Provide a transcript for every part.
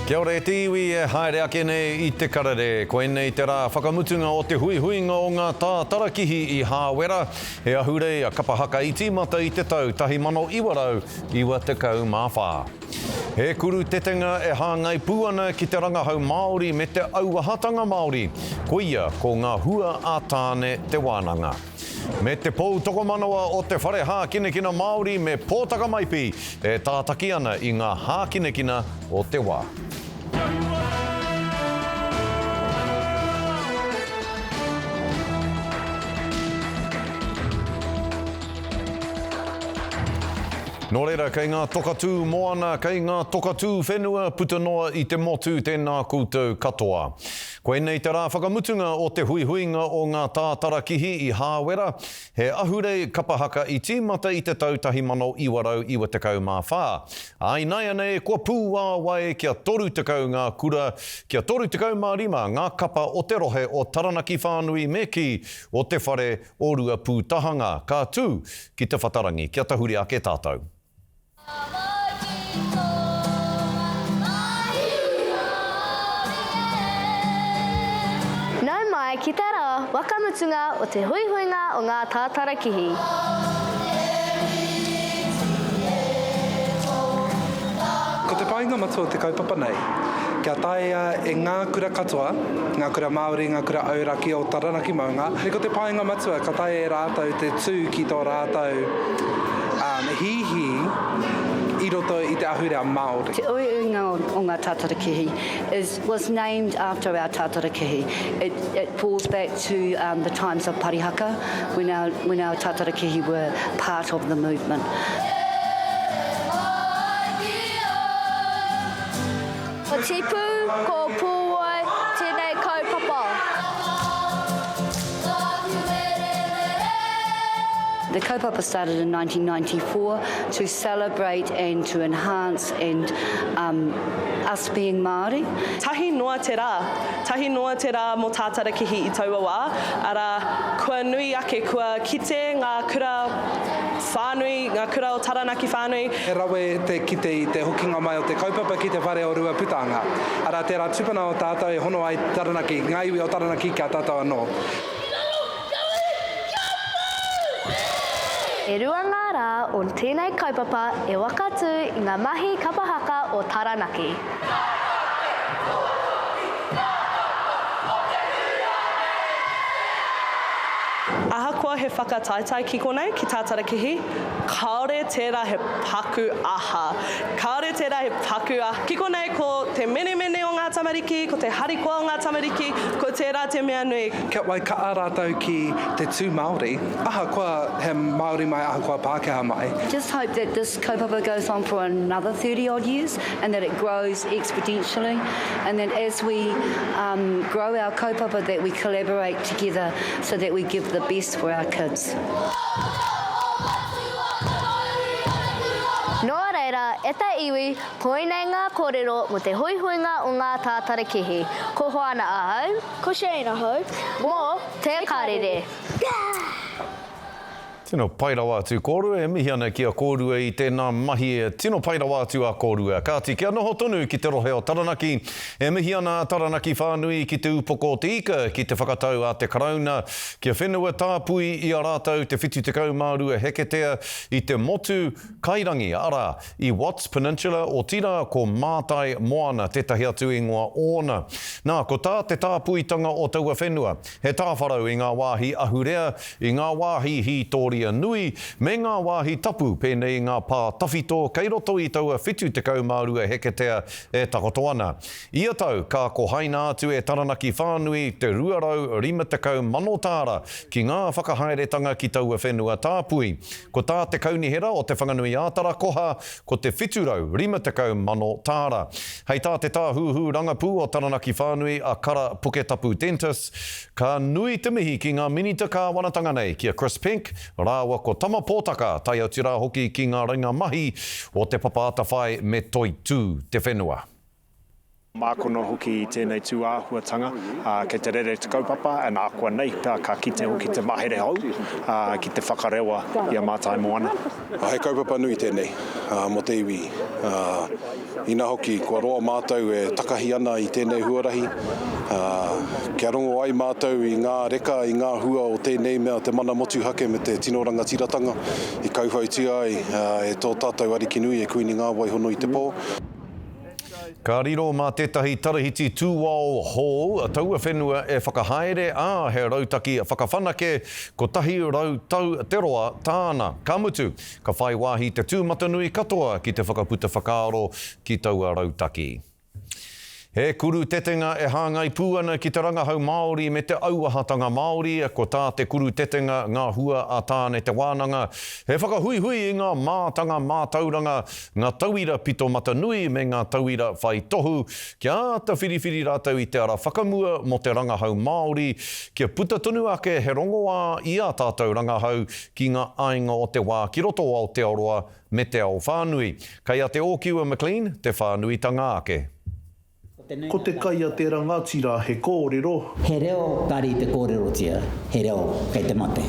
Kia ora e te iwi e haere ake nei i te karere. Koinei te rā whakamutunga o te huihuinga o ngā tātarakihi i Hāwera, he ahurei a kapa haka i tīmata i te tau 1994. He kuru tetenga e hāngai pū ana ki te rangahau Māori me te auahatanga Māori. Koia ko ngā hua a Tāne te wānanga. Me te pou tokomanawa o te Whare Hākinakina Māori me Pōtaka Maipi e tātaki ana i ngā hākinakina o te wā. Nō reira, kei ngā toka tū moana, kei ngā toka tū whenua puta noa i te motu, tēnā koutou katoa. Koinei te rā whakamutunga o te huihuinga o ngā tātarakihi i Hāwera, he ahurei kapa haka i tīmata i te tau 1994. Ā ināianei kua pūāwai kia 30 ngā kura, kia 35 ngā kapa o te rohe o Taranaki whānui me kī, o te whare o Ruapūtahanga, ka tū ki te whatarangi kia tahuri ake tātou. Nau mai ki te rā whakamutunga o te huihuinga o ngā tātarakihi. Ko te whāinga matua o te kaupapa nei, kia taea e ngā kura katoa, ngā kura Māori, ngā kura auraki o Taranaki maunga, me ko te painga matua ka taea e rātou te tū ki tō rātou hīhī i roto i te ahurea Māori. Te uiuinga o ngā tātarakihi is was named after our tātarakihi. It it falls back to um the times of Parihaka when our when our tātarakihi were part of the movement. Ko Tipu, ko Pūwai tēnei kaupapa. The kaupapa started in 1994 to celebrate and to enhance and um, us being Māori. Tahi noa te rā. Tahi noa te rā mō Tātarakihi i taua wā, arā, kua nui ake, kua kite ngā kura whānui, ngā kura o Taranaki whānui. He rawe te kite i te hokinga mai o te kaupapa ki te whare o Ruaputanga. Arā, tērā tupuna o tātou e hono ai Taranaki, ngā iwi o Taranaki ki a tātou anō. E rua ngā rā o tēnei kaupapa e whakatū i ngā mahi kapa haka o Taranaki. Ahakoa he whakataetae ki konei, ki Tātarakihi, kāore tērā he paku aha. Kāore tērā he paku aha. Ki konei ko te menemene o ngā tamariki, ko te harikoa o ngā tamariki, ko tērā te mea nui. Kia waikaha rātou ki te tū Māori, ahakoa he Māori mai, ahakoa Pākehā mai. Just hope that this kaupapa goes on for another 30 odd years and that it grows exponentially and that as we um, grow our kaupapa that we collaborate together so that we give the best for our kids. Nō reira, e te iwi, koinei ngā kōrero mō te huihuinga o ngā tātarakihi. Ko Hoana ahau. Ko Shane ahau. Mō Te Karere. Tino pai rawa atu kōrua, e mihi ana ki a kōrua i tēnā mahi, tino pai rawa atu a kōrua. Kāti, kia noho tonu ki te rohe o Taranaki, e mihi ana a Taranaki whānui ki te upoko o te ika ki te whakatau a te Karauna kia whenua tāpui i a rātou te 72 heketea i te motu kairangi, arā, i Watts Peninsula, otirā ko Mātai Moana tētahi atu ingoa ōna. Nā, ko tā te tāpuitanga o taua whenua, He tāwharau i ngā wāhi ahurea, i ngā wāhi hītōria nui, me ngā wāhi tapu pēnei i ngā pā tawhito kei roto i taua 72 heketea e takoto ana. Ia tau ka kohaina atu e Taranaki Whānui te 250 mano tāra ki ngā whakahaeretanga ki taua whenua tāpui. Ko tā te Kaunihera o Te Whanganui-ā-Tara koha ko te 750 mano tāra. Hei tā te Tāhuhu Rangapū o Taranaki Whānui a Kara Puketapu Dentis, ka nui te mihi ki ngā Minita Kāwanatanga nei, ki a Chris Penk rāua ko Tama Pōtaka, tae atu rā hoki ki ngā ringa mahi o Te Papa Atawhai me Toitū te Whenua. Mākona hoki i tēnei tū āhuatanga, ā, kei te rere te kaupapa, and ākuanei pea ka kite hoki te mahere hou, ā, ki te whakarewa i a Mātai Moana. He kaupapa nui tēnei mō te iwi, ā, ina hoki kua roa mātou e takahi ana i tēnei huarahi, ā, kia rongo ai mātou i ngā reka, i ngā hua o tēnei mea te mana motuhake me te tino rangatiratanga i kauwhautia ai e tō tātou Arikinui e Kuini Ngāwaihono-i-te-pō. Ka riro mā tētahi tarahiti tūao hou taua whenua e whakahaere, ā, he rautaki whakawhanake 100 tau te roa tāna. Ka mutu, ka whai wāhi te tūmatanui katoa ki te whakaputa whakaaro ki taua rautaki. He kuru tetenga e hāngai pū ana ki te rangahau Māori me te auahatanga Māori, ko tā te kuru tetenga ngā hua a Tāne Te Wānanga, he whakahuihui i ngā mātanga mātauranga ngā tauira pito mata nui me ngā tauira whai tohu, kia āta whiriwhiri rātou i te ara whakamua mō te rangahau Māori, kia puta tonu ake he rongoā i ā tātou rangahau ki ngā āinga o te wā ki roto o Aotearoa me te ao whānui. Kei a Te Ōkiua McLean te whānuitanga ake. Ko te kai a te rangatira he kōrero. He reo kare i te kōrerotia, he reo kei te mate.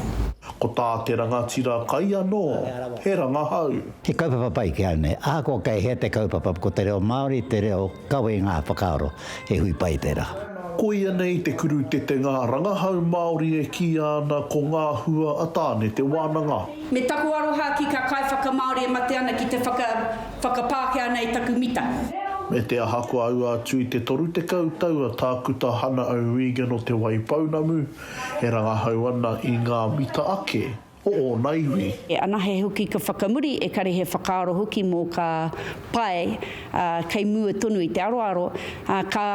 Ko tā te rangatira kai anō, he rangahau. He kaupapa pai ki au nei. Ahakoa kei hea te kaupapa, ko te reo Māori te reo kawe i ngā whakaaro, he hui pai tērā. Koia nei te kurutetenga rangahau Māori e kīia ana ko Ngā Hua a Tāne Te Wānanga. Me taku aroha ki ka kaiwhakamāori e mate ana ki te whaka whakapākehā nei taku mita. Me te aha kua aua atu i te 30 tau a Tākuta Hana O'Regan o Te Waipounamu e rangahau ana i ngā mita ake o ōna iwi. E anahe hoki ka whakamuri, ekari he whakaaro hoki mō ka pae, ā, kei mua tonu i te aroaro, ā, ka,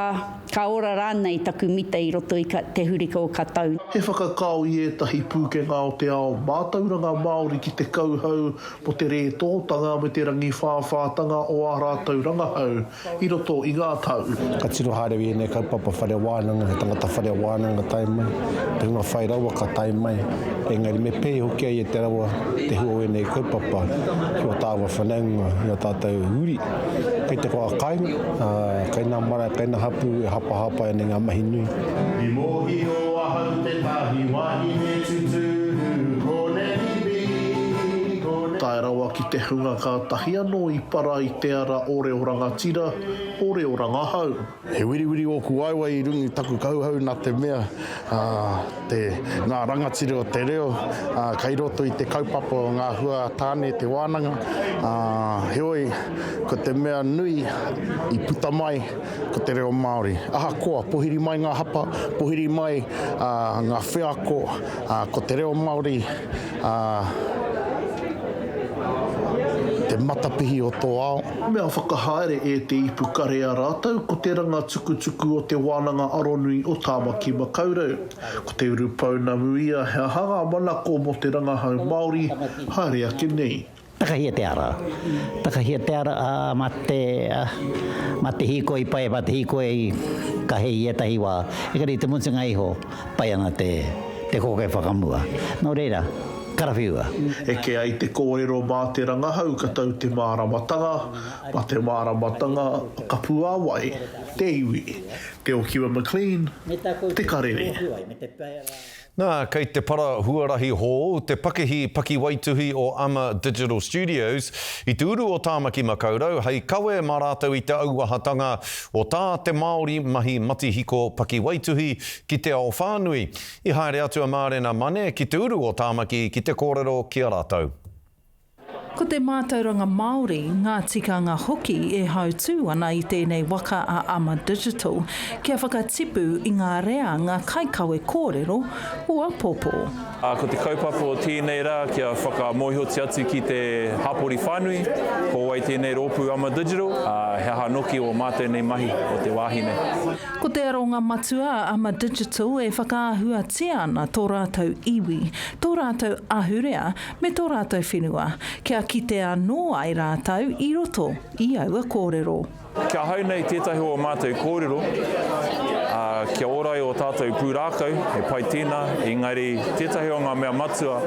ka ora rānei taku mita i roto i ka, te hurika o ka tau. He whakakao i ētahi pūkenga o te ao mātauranga Māori ki te kauhau mō te rētōtanga me te rangiwhāwhātanga o ā rātou rangahau i roto i ngā tau. Ka tiro haere i ēnei kaupapa whare wānanga, he tangata whare wānanga tae mai, te hunga whai rawa ka tae mai, engari me pēhi hoki ai e te rawa te hua o ēnei kaupapa ki ō tāua whanaunga, i ō tātou uri. Kei te wā kāinga, ā, kei ngā marae, kei ngā hapū e hapahāpai ana i ngā mahi nui. I mōhio ahau tētahi wahine tuturu, ko Nanny B, ko Nanny. Tae rawa ki te hunga kātahi anō i para i te ara o reo rangatira, o reo rangahau. He wiriwiri ōku waewae i runga i taku kauhau nā te mea te, ngā rangatira o te reo kei roto i te kaupapa o ngā hua a Tāne te wānanga. Heoi, ko te mea nui i puta mai ko te reo Māori. Ahakoa, pohiri mai ngā hapa, pohiri mai ngā wheako, ko te reo Māori, Te matapihi o tō ao. Mea whakahaere e Te Ipukarea rātou ko te ranga tukutuku o Te Wānanga Aronui o Tāmaki Makaurau. Ko Te Urupounamu ia he aha ngā manako mō te rangahau Māori haere ake nei. Takahia te ara. Takahia te ara, ā, mā te, mā te hīkoi pai, mā te hīkoi kahe i ētahi wā. Engari i te mutunga iho, pai ana te, te koke whakamua. Nō reira, karawhiua. Eke ai te kōrero mā te rangahau ka tau te māramatanga, mā te māramatanga ka puāwai te iwi. Te Okiwa McLean, Te Karere. Nā, kei te para huarahi hou te pakihi pakiwaituhi o Ama Digital Studios i te uru o Tāmaki Makaurau hei kawe mā rātou i te auahatanga o tā te Māori mahi matihiko pakiwaituhi ki te ao whānui. I haere atu a Mārena Mane ki te uru o Tāmaki ki te kōrero ki a rātou. Ko te mātauranga Māori, ngā tikanga hoki e hautū ana i tēnei waka a Ama Digital kia whakatipu i ngā reanga kaikawe kōrero o apōpō. Ko te kaupapa o tēnei rā kia whakamōhiotia atu ki te hapori whānui ko wai tēnei rōpū Ama Digital, ā, he aha noki ō mātou nei mahi o te wāhi nei. Ko te aronga matua a Ama Digital e whakaahuatia ana tō rātou iwi, tō rātou ahurea me tō rātou whenua, kia kite anō ai rātou i roto i aua kōrero. Ki ahau nei tētahi o ō mātou kōrero, kia ora ai ō tātou pūrākau, he pai tēnā, engari tētahi o ngā mea matua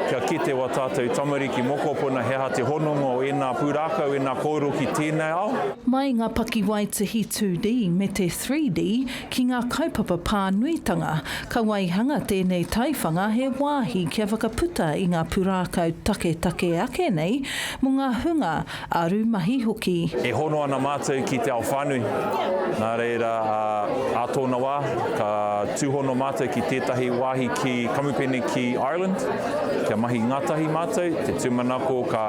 kia kite wā tātou tamariki mokopuna he aha te hononga o ēnā pūrākau, ēnā kōrero ki tēnei ao. Mai ngā pakiwaituhi 2D me te 3D ki ngā kaupapa pānuitanga, ka waihanga tēnei taiwhanga he wāhi kia whakaputa i ngā purākau taketake ake nei mō ngā hunga aru mahi hoki. E hono ana mātou ki te ao whānui, nā reira, ā tōna wā, ka tūhono mātou ki tētahi wāhi ki kamupene ki Ireland, kia mahi ngātahi mātou, te tūmanako ka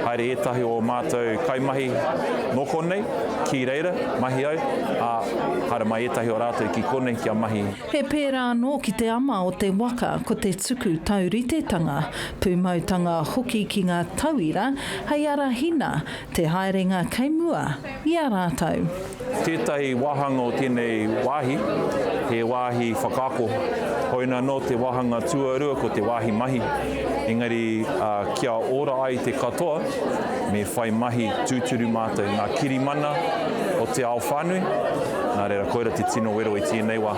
haere ētahi o mātou kaimahi nō konei ki reira mahi ai, ā, haere mai ētahi o rātou ki konei kia mahi. He pērā anō ki te ama o te waka ko te tuku tauritetanga, pūmautanga hoki ki ngā tauira hei arahina te haerenga kei mua i a rātou. Tētahi wāhanga o tēnei wāhi, he wāhi whakaako. Hoina anō te wāhanga tuarua ko te wāhi mahi. Engari kia ora ai te katoa, me whai mahi tūturu mātou, ngā kirimana o te ao whānui, nā reira koira te tino wero i tēnei wā.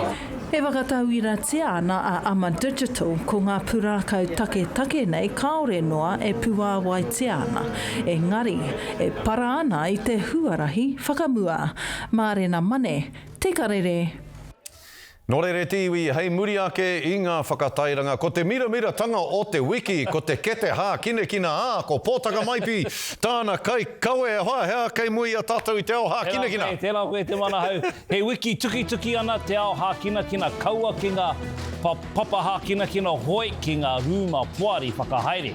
E whakatauiratia ana a Ama Digital ko ngā purākau taketake nei kāore noa e puāwaitia ana, engari e para ana i te huarahi whakamua. Mārena Mane, Te Karere. Nō reira e te iwi, hei muri ake i ngā whakatairanga, ko te miramiratanga o te wiki, ko te kete hākinakina, ā, ko Pōtaka Maipi tāna kaikawe, e hoa, he aha kei mua i a tātou i te ao hākinakina? Tēnā koe, tēnā koe te Manahau. He wiki tukituki ana te ao hākinakina, kaua ki ngā papa hākinakina hoi ki ngā rūma poari whakahaere.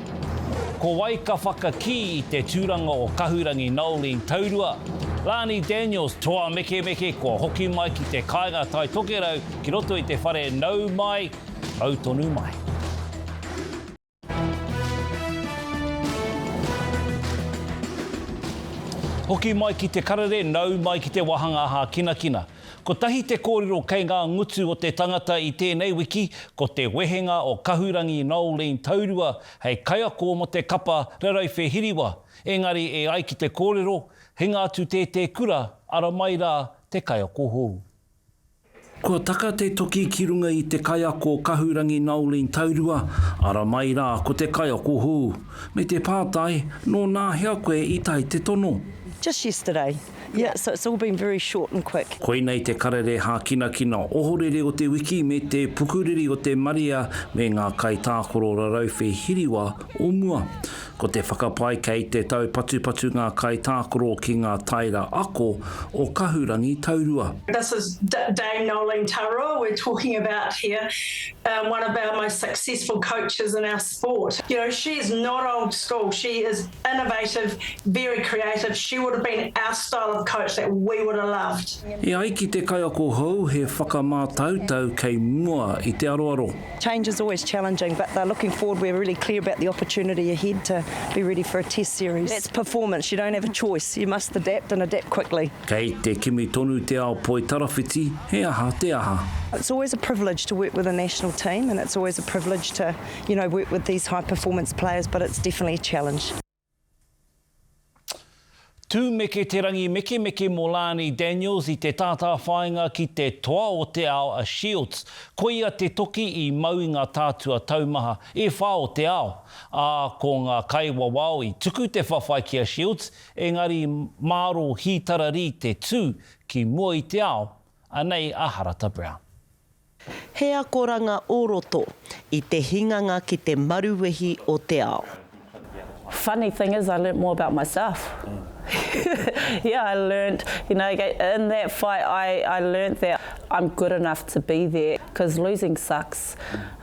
Ko wai ka whakakī i te tūranga o Kahurangi Noeline Taurua? Lani Daniels, toa mekemeke kua hoki mai ki te kāinga Tai Tokerau ki roto i te whare nau mai, mau tonu mai. Hoki mai ki te karere, nau mai ki te wāhanga hākinakina. Kotahi te kōrero kei ngā ngutu o te tangata i tēnei wiki, ko te wehenga o Kahurangi Noeline Taurua hei kaiako mō te kapa Rarauwhe Hiriwa. Engari e ai ki te kōrero, hinga atu tētē kura, ara mai rā te kaiako hou. Kua taka te toki ki runga i te kaiako Kahurangi Noeline Taurua, ara mai rā ko te kaiako hou. Me te pātai, nō nāhea koe i tae te tono? Just yesterday. Yeah, so it's all been very short and quick. Koinei te karere hākinakina ohorere o te wiki me te pukuriri o te marea me ngā kaitākaro rarauwhe hiriwa o mua. Ko te whakapae kei te taupatupatu ngā kaitākaro ki ngā taera ako o Kahurangi Taurua. This is Dame Noeline Taurua we're talking about here, one of our most successful coaches in our sport. You know, she is not old school, she is innovative, very creative, she would have been our style of coach that we would have loved. E ai ki te kaiako hou he whakamātautau kei mua i te aroaro. Change is always challenging but they're looking forward, we're really clear about the opportunity ahead to be ready for a test series. That's performance, you don't have a choice, you must adapt and adapt quickly. Kei te kimi tonu te ao poitarawhiti, he aha te aha. It's always a privilege to work with a national team and it's always a privilege to, you know, work with these high performance players but it's definitely a challenge. Tūmeke te rangi mekemeke mō Lani Daniels i te tātāwhāinga ki te toa o te ao a Shields. Koia te toki i mau i ngā tātua taumaha e whā o te ao. Ā, ko ngā kaiwawao i tuku te whawhai ki a Shields, engari mārō hītararī te tū ki mua i te ao, anei a Harata Brown. He akoranga o roto i te hinganga ki te maruwehi o te ao. Funny thing is I learnt more about myself. Yeah, I learnt, you know, in that fight I, I learnt that I'm good enough to be there because losing sucks.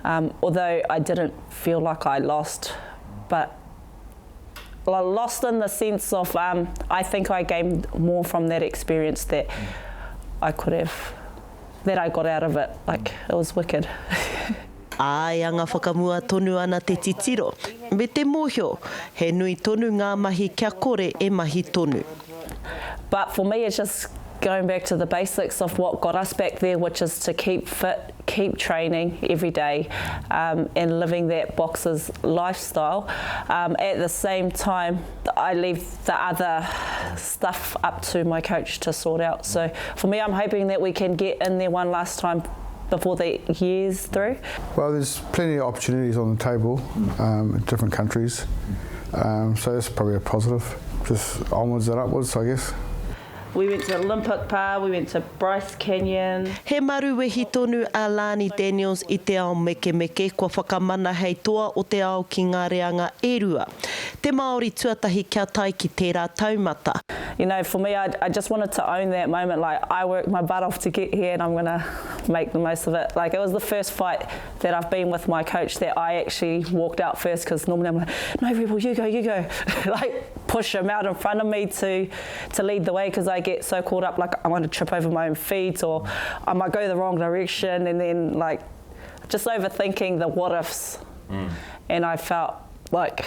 Um, although I didn't feel like I lost, but I lost in the sense of um, I think I gained more from that experience that I could have that I got out of it, like it was wicked. Ā, e anga whakamua tonu ana te titiro, me te mōhio, he nui tonu ngā mahi kia kore e mahi tonu. But for me it's just. Going back to the basics of what got us back there, which is to keep fit, keep training every day um, and living that boxer's lifestyle. Um, at the same time, I leave the other stuff up to my coach to sort out. So for me, I'm hoping that we can get in there one last time before the year's through. Well, there's plenty of opportunities on the table um, in different countries, um, so that's probably a positive. Just onwards and upwards, I guess. We went to Olympic Pa, we went to Bryce Canyon. He maruwehi tonu a Lani Daniels i te ao mekemeke kua whakamana hei toa o te ao ki ngā reanga e rua. Te Māori tuatahi kia tae ki tērā taumata. You know, for me, I, I just wanted to own that moment, like, I worked my butt off to get here and I'm gonna make the most of it. Like, it was the first fight that I've been with my coach that I actually walked out first because normally I'm like, no, Rebel, you go, you go. like, push him out in front of me to, to lead the way because I get so caught up, like, I want to trip over my own feet or I might go the wrong direction and then, like, just overthinking the what ifs. Mm. And I felt like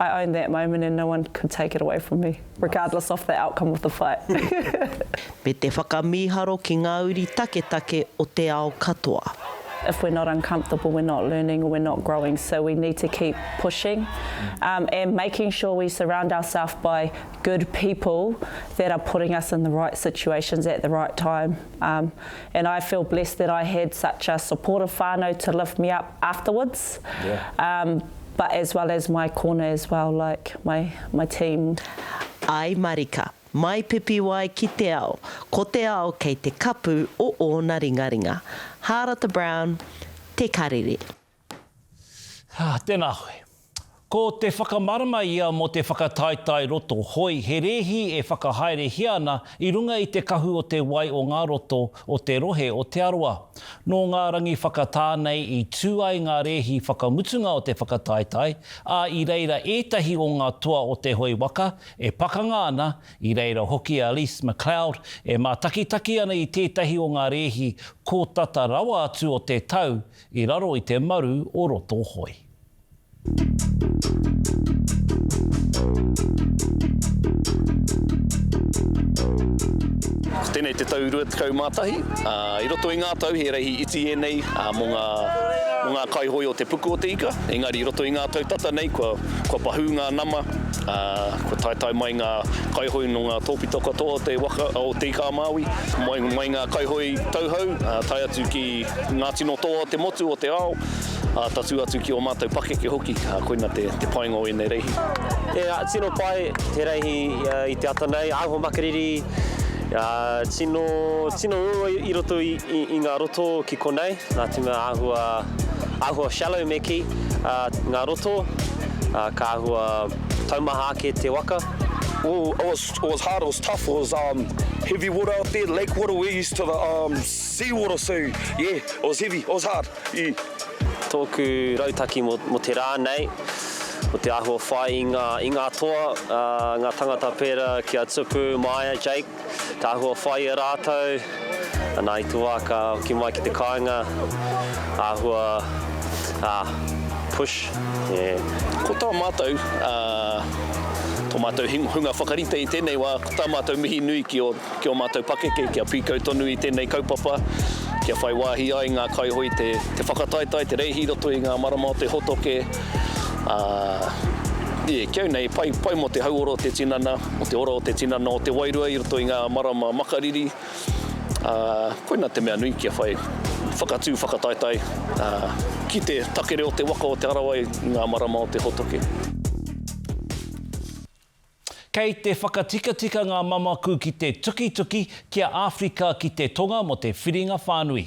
I owned that moment and no one could take it away from me, regardless of the outcome of the fight. Me te whakamīharo ki ngā uri taketake o te ao katoa. If we're not uncomfortable, we're not learning or we're not growing, so we need to keep pushing um, and making sure we surround ourselves by good people that are putting us in the right situations at the right time. Um, and I feel blessed that I had such a supportive whānau to lift me up afterwards. Yeah. Um, but as well as my corner as well, like my, my team. Ai marika, mai Pipiwai ki te ao, ko te ao kei te kapu o ōna ringaringa. Hārata Brown, Te Karere. Tēnā koe. Ko te whakamarama ia mō te whakataetae roto hoi he rēhi e whakahaerehia ana i runga i te kahu o te wai o ngā roto o te rohe o Te Arawa. Nō ngā rangi whakatā nei i tū ai ngā rēhi whakamutunga o te whakataetae, ā, i reira ētahi o ngā toa o te hoe waka e pakanga ana, i reira hoki a Elise McLeod e mātakitaki ana i tētahi o ngā rēhi kōtata rawa atu o te tau i raro i te maru o roto hoi. Ko tēnei te tau 21, ā, i roto i ngā tau he reihi iti ēnei mō ngā, mō ngā kaihoe o te puku o te ika, engari i roto i ngā tau tata nei kua, kua pahū ngā nama, ā, kua taetae mai ngā kaihoe nō ngā tōpito katoa o te waka, o Te Ika-a-Māui, mai, mai ngā kaihoe tauhou, ā, tae atu ki ngā tino toa o te motu, o te ao. Ā, tatū atu ki ō mātou pakeke hoki, ā, koina te, te painga o ēnei reihi. E, tino pai te reihi i te ata nei, āhua makariri, ā, tino, tino uaua i roto i, i, i ngā roto ki konei, nā te mea āhua, āhua shallow me kī, ā, ngā roto, ā, ka āhua taumaha ake te waka. Well, it was, it was hard, it was tough, it was um, heavy water out there, lake water, we're used to the um, sea water, so yeah, it was heavy, it was hard. I. Tōku rautaki mō te rā nei, ko te āhua whai i ngā, i ngā toa, ngā tangata pērā ki a Tupu, Maia, Jake, te āhua whai i a rātou, ana i te wā ka hoki mai ki te kāinga, āhua, ā, push, yeah. Ko tā mātou, ā, tō mātou hunga whakarite i tēnei wā, ko tā mātou mihi nui ki ō. Ki ō mātou pakeke kia pīkau tonu i tēnei kaupapa, kia whai wāhi ai ngā kaihoe te te whakataetae, te reihi i roto i ngā marama o te hotoke, ā, ē, ki au nei, pai, pai mō te hauora o te tinana, mō te ora o te tinana, o te wairua i roto i ngā marama makariri, ā, koina te mea nui kia whai whakatū whakataetae, ā, ki te takere o te waka o Te Arawa i ngā marama o te hotoke. Kei te whakatikatika ngā mamaku ki te tukituki ki a Āwherika ki te Tonga mō te whiringa whānui.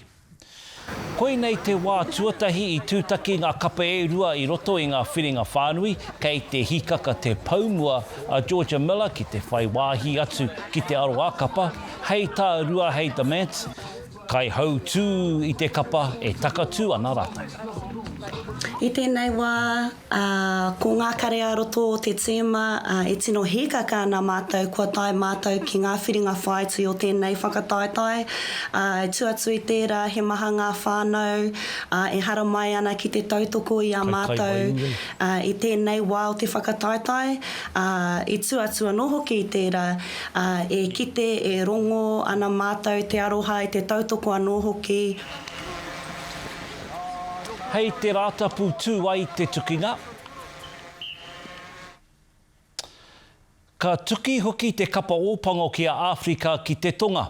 Koinei te wā tuatahi i tūtaki ngā kapa e rua i roto i ngā whiringa whānui, kei te hikaka te poumua a Georgia Miller ki te whai wāhi atu ki te aro ā-kapa, hei tā Ruahei Demant, Kaihautū i te kapa e takatū ana rātou. I tēnei wā, ā, ko ngā kare ā-roto o te tīma, ā, e tino hīkaka ana mātou kua tae mātou ki ngā whiringa whāiti o tēnei whakataetae, ā, i tua atu i tērā he maha ngā whānau, ā, e haramai ana ki te tautoko i a mātou, ā, i tēnei wā o te whakataetae, ā, i tua atu anō hoki i tērā, ā, e kite, e rongo ana mātou te aroha i te tautoko anō hoki. Hei te Rātapu tū ai te tukinga. Ka tuki hoki te kapa Ōpango ki a Āwherika ki te Tonga.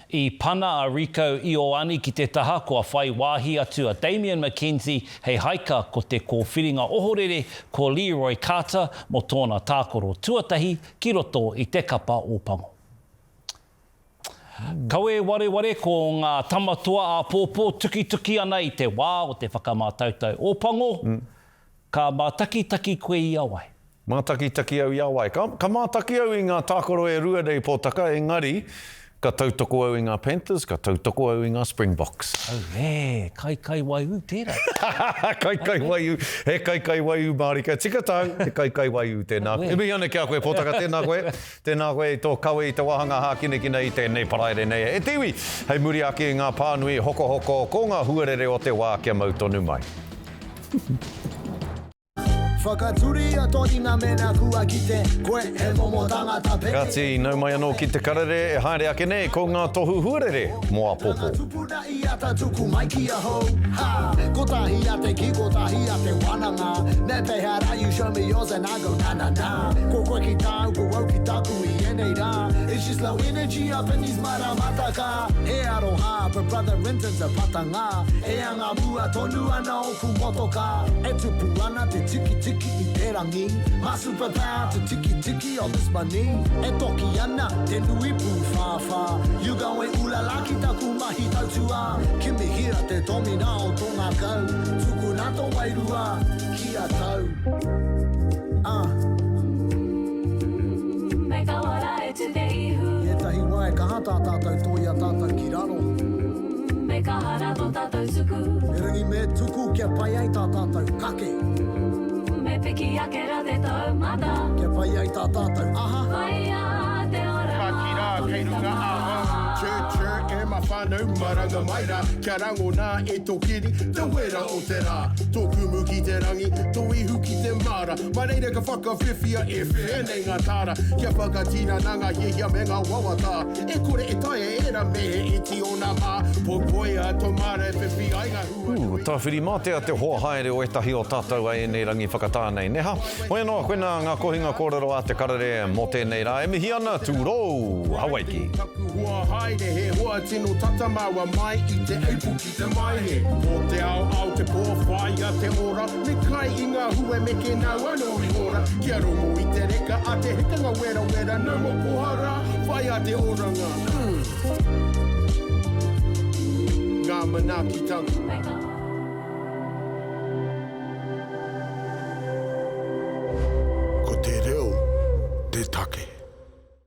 I pana a Rieko Ioane ki te taha kua whai wāhi atu a Damian McKenzie hei haika ko te kōwhiringa ohorere ko Leroy Carter mō tōna tākaro tuatahi ki roto i te kapa Ōpango. Kawe wareware ko ngā tama toa āpōpō tukituki ana i te wā o te whakamātautau Ōpango, ka mātakitaki koe i a wai? Mātakitaki au i a wai? Ka, ka mātaki au i ngā tākaro e rua nei Pōtaka, engari, ka tautoko au i ngā Panthers, ka tautoko au i ngā Springboks. Auē, kaikaiwaiū tērā. Kaikaiwaiū, he kaikaiwaiū mārika. Tika tāu, he kaikaiwaiū tēnā. E mihi ana ki a koe Pōtaka, tēnā koe. Tēnā koe i tō kawe i te wāhanga hākinakina i tēnei paraire nei e te iwi. Hei muri ake i ngā pānui hokohoko, ko ngā huarere o te wā kia mau tonu mai. Whakaturia to ringa mena kua kite koe he momo tangata pēnei. Kāti, nau mai anō ki te karere e haere ake nei ko ngā tohu huarere mō āpōpō. Tupuna i ata tuku mai ki ahau, ha! Kotahi a te ki, kotahi a te wananga Me pehea ra you show me yours and I go na na na Ko koe ki tāu, ko au ki tāku i ēnei rā It's just low energy up in these maramataka He aroha, but brother Rinton's a patanga E anga mua tonu ana ōku motokā E tupu ana te tikitiki i te rangi My superpower to tikitiki all this money E toki ana te nui pūwhāwhā You going ulala ki taku mahi tautuā Kimihia te tomina o tō ngākau Tukuna tō wairua Ki a tau. Ah. Me kaua rā e tu te ihu. I ētahi wā e kaha tā tātou tō i a tātou ki raro. Me kaha rā tō tātou tuku. Erangi me tuku kia pai ai tā tātou kake. Me piki ake rā te taumata. Kia pai ai tā tātou aha. Whaia te ora Ka mā ki rā kei tonu runga tama. ahau. Chur chur e ma whanau maranga mai ra Kia rangona e to kiri te wera o te rā Tō kumu ki te rangi, tō ihu ki te māra Mā reira ka whakawhiwhia e whea nei ngā tāra Kia whakatinana ngā hiahia me ngā wawata E kore e taea ērā me he iti ōna mā Poipoia tō māra e whiwhi ai ngā hua Ū, Tāwhirimātea te hoa haere o ētahi o tātou a ēnei rangi whakatā nei, neha? Hoi anō, koinā ngā kohinga kōrero a Te Karere mō tēnei rā. E mihi ana, tūrou, Hawaiki! Taku hoa haere, he hoa tino tata māua mai i te April ki te Maehe. Pō te ao, ao te pō, whāia te ora, me kai i ngā hue meke nāu anō i ora. Kia rongo i te reka a te hekanga werawera, no more koha rā, whāia te oranga, mm. Ngā manaakitanga.